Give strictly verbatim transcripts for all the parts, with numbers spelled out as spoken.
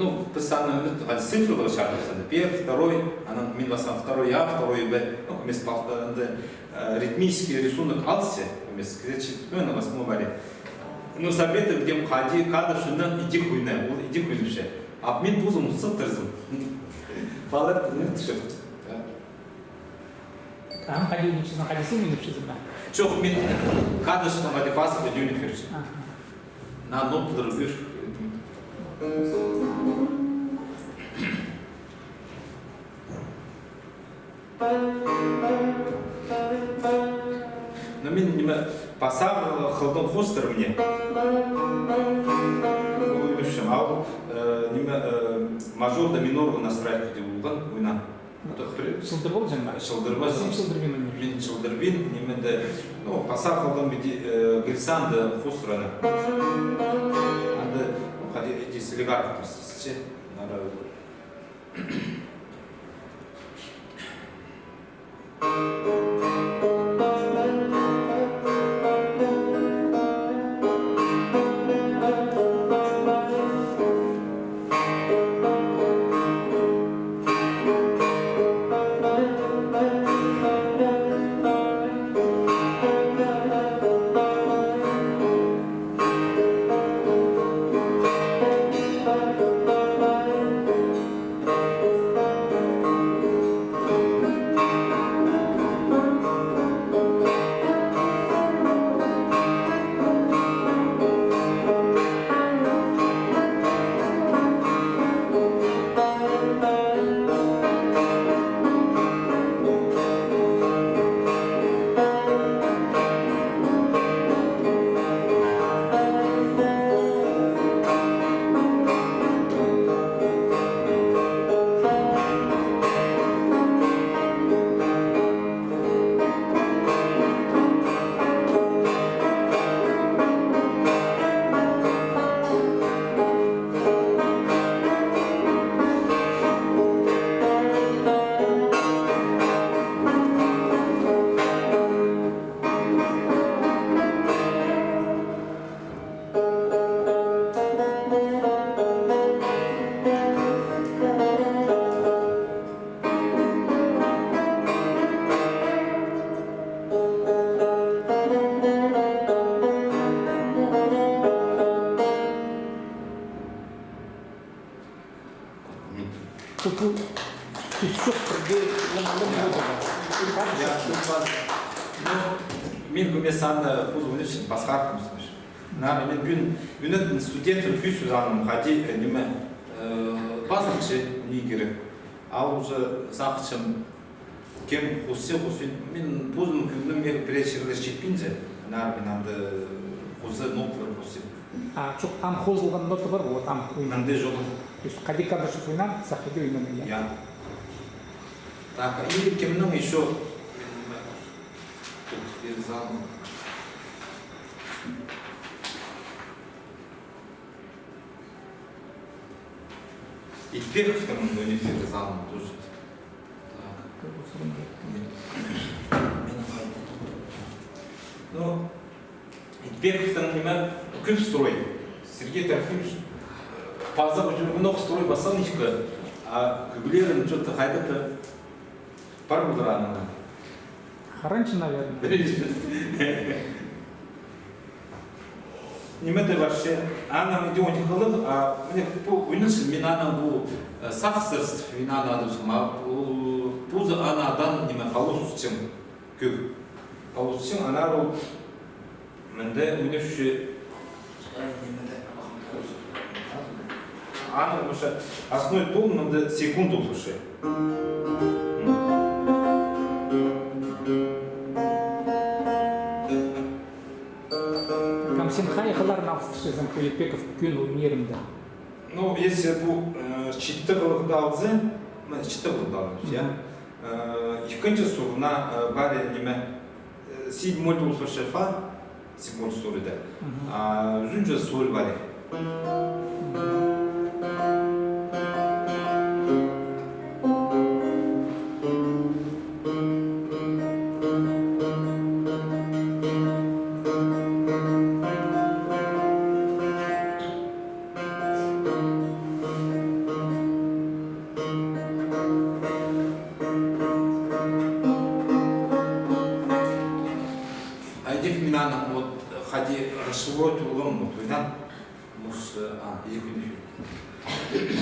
Ну, піс аны, ну, цифралар чарыпчабыс, пір, второй, анаң мин пазам второй А, второй Б, ну, кӧмес пал-, анда, э, ритмический рисунок алысча, кӧмес, где четвёртый, на восьмой бари. Ну, совет идем, хайди, кадышынаң идӧк ойна, ол идӧк ойнапча. А мин позым сыттырзым. Палар, ну, тышып. Анаң хайди ойнапчазың, хайди син ойнапчазың ба? Чох, мин кадышынаң хайди пазып, хайди ойнап пирчем. Аха. Наа ноталар пир. Но мин ниме, пасағ хылдаң хоостыра мин. Ойнапчам, а ол, э, ниме, э, мажорда минорға настраивать полған, ойнаан. Чылдыр полҷаң ба? Чылдыр ба? Син чылдырбин ойнапчазың. Мин чылдырбин, ниме де, ну, пасағ хылдаң піди, э, глиссанда хоостыра. Анда, ну, хайди, иди сіліг арғып тастасча, нара. Пу, пу, пу чох пірдее, я, ну, мин кӧмес анда позым ӱчӱн пасхартым. Наа, мин пӱӱн, пӱӱн студентім кӧзіт аның, хайди, э, ниме, э, пазылча, ни кирек. А уже сағынчам, кем хосса, хосса, мин позым кӧңнім пірее чирлер читпинче, наа, мин анда хоза ноталар хосса. А, чох, ам хозылған нота пар, вот, ам ойна. Мында чох. То есть, хайди кадышып ойнаан, сағынчам, ойнаан, я? Я. Так, и кемнің ещё, мин, тут, перезал. Итпековтың университеті залын тоже. Так. Мин, мин хайдағ. Ну, Итпековтың ниме, кӧп строй. Сергей Трофимович, паза кӧдірген ох строй пасхан итке, а кӧглерін что-то хайдағ-да пар полар аның. Харанчы, наверное. Ниме де вообще, аның иди он хылығ, а, міне, пу уйнатча, мин аның пу, э, сағыстар, мин аны адапчам, а, пу, позы аны адаан, ниме, полосчаң, кӧг. Полосчаң, анар ол мында уйнапча, ай, ниме де, аның, вообще, основной тон мында секунда полча. Ам син хайдағ хылларын алыстырчазың пу Итпеков кӧн уйнирында? Ну, если пу, э, читі хылығда алза, ну, читі хылығда алза, я. Мгм. Э, ікінҷі сурына, э, пар ниме, э, си бемоль толдырча фа, си бемоль сорыда. Мгм. А ӱзінҷі соль пар. А, ікі, ікі.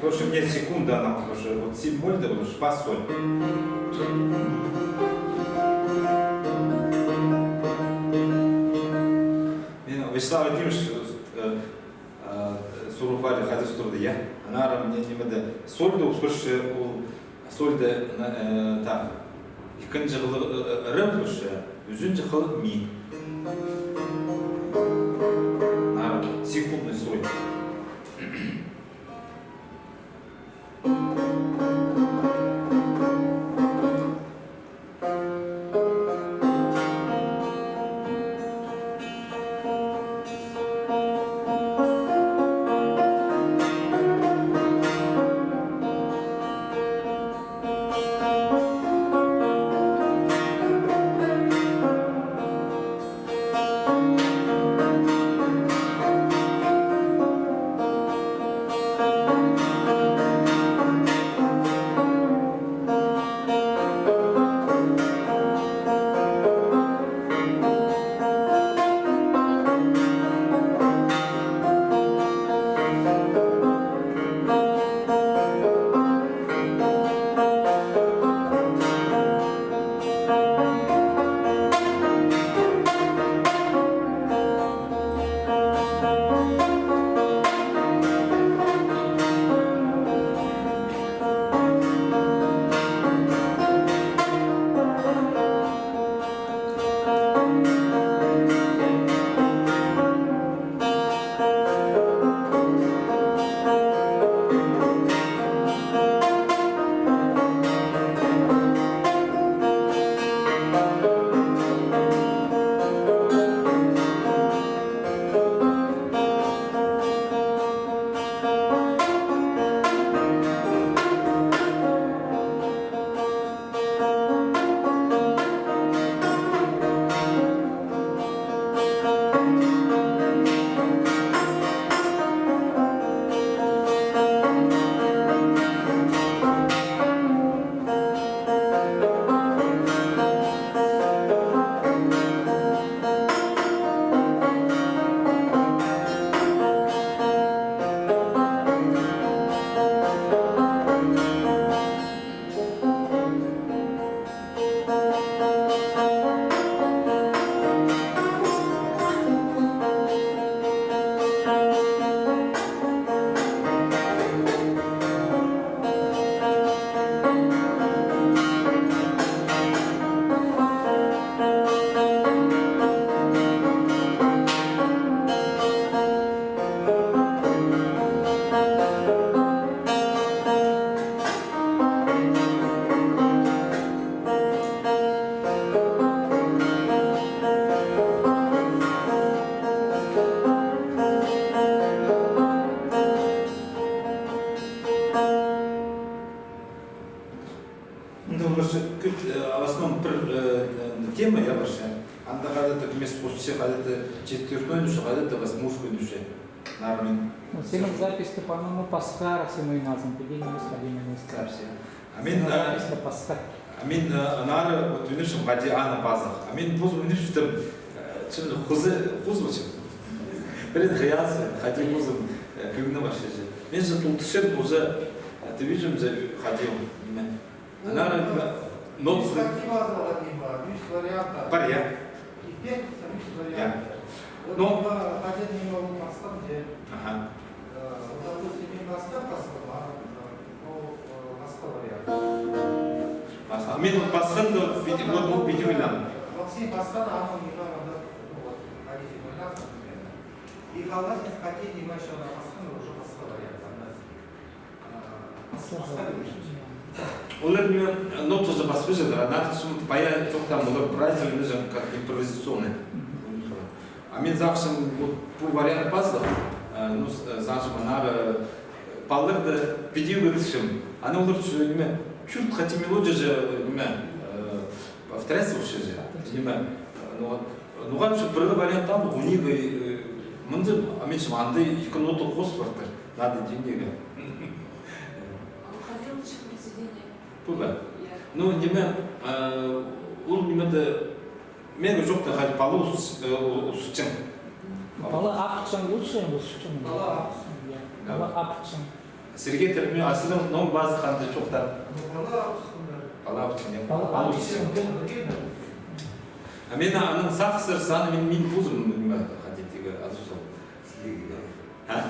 В общем, нет, секунда, она уже вот си бемольда, вот фа соль. Мин Вячеслав Вадимович, э, э, сурығ пар, хайди турды, я? Аннаңар мына нимеде сольда ол пірсі, ол сольда, э, так, ікінҷі хылығ, э, э, ре пірсі, ӱзінҷі хылығ ми. Аннаңар секундный соль. Ну, вообще, кӧп, э, в основном пір, э, э, тема, я, вообще. Анда хайди-да нимес, вообще хайди-да четвёртной ниже, хайди-да восьмушка ниже. Нормально. Ну, сенің записьті, по-моему, пасхарах сен ойназың, піди нимес, хайди нимес. Да, все. А мин, сенің, э, записьті пасха. А мин, э, аннаңар, вот, ӱнӱшім, хайди аны пазох. А мин позым ӱнӱштім, э, чын хузы, хузы, в общем. Пірее хыялзым, хайди позым, э, кӧңні парчаҷаң. Мин же тултырчам, уже, э, ти видим же, хайди, ниме. Аннаңар, ну, ниме, нот. Есть вариант. Пар, я. И пять, там есть вариант. Я. Вот, ну, ниме, хайди ниме ол пасхан же. Аха. Э, вот, допустим, мин пасхан, пасхан, а, ну, э, пасха вариант. Пасха. Мин вот пасханда, піди, вот, ол піди ойлаам. Максим пасхан, а, ну, ниме, анда, ну, вот, хайди ниме ойлаам, например. И халғанҷы хайди ниме ещё анда пасхан, уже пасха вариант, анда. Олар ниме, нотазы паспаҷаңнар, а надо чё-то пая чоохтаам, олар прайзы ниме же, как импровизационный. А мин сағынчам, вот, пу вариант пазох, э, ну, с-, э, сағынчам, аннаңар, э, палаларды піди ӱгретчем. Аны олар чё, ниме, чурт хати мелодия же, ниме, э, повторяться вообще же. Ниме, э, ну вот, ну, вообще, пір вариант там, у них, э, мында, а мин чым, анда ікі нота хозып партыр. Надо деньги. А вы хотели лучше произведение? Пу ба? Я. Ну, ниме, э, ол нимеде Мин чоохтаам, хайди пала ус-, э, у-, усчаң. Пала апчаң, усчаң, усчаң. Пала ап-. Я, пала апчаң. Сергей Тіркме, а сірернің ном пазы ханда чоохтаан? Пала апчаң, я. Пала апчаң. А мин аның сағызы саны, мин, мин позым, ниме, хайди тігі, азы сол. А?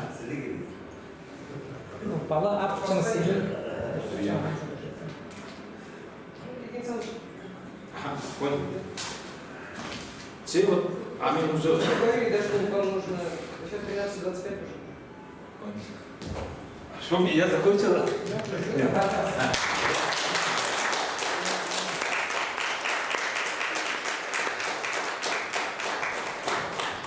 Ну, пала апчаң сіліг. Я. Ага, понял. Че вот, а мин уже... Говорили, да, что вам нужно сейчас тринадцать двадцать пять уже. Понял. Что, я закончил? Да.